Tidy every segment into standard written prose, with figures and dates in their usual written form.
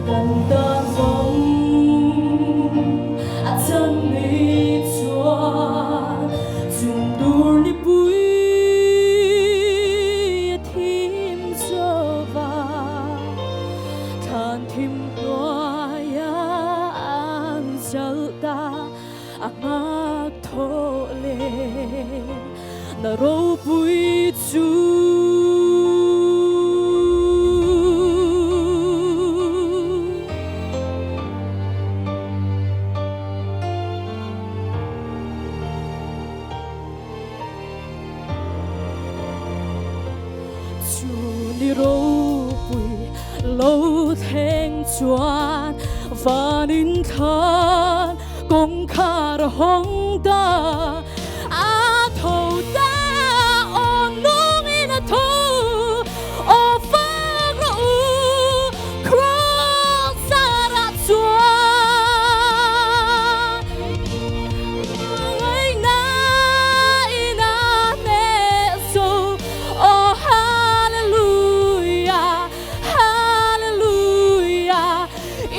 Kan tan zawng a chang ni chuan chung tur nipui a thim zova thlan thim hnuaia an zalh ta a nghak thaw le na ropui chu. Chu ni ropui lo thleng chuan van in thlan kawngkhar a hawng ta, a tho ta, aw nungin a tho, aw fak rawh u, Kraws a rah chuan. Ngaihna in a hneh zo, aw hallelujah, hallelujah.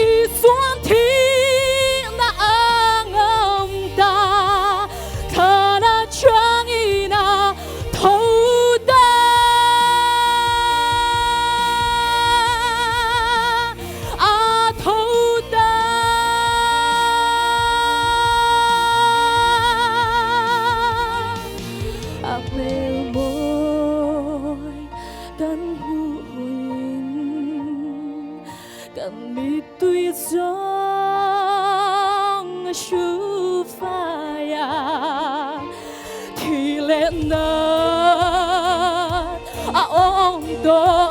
Isuan thihna a ngam ta, thlan atangin a tho ta. A tho ta. A hmel mawi kan hmuh huin. Kan mittui zawng a hru fai a, thi leh nat a awm tawh.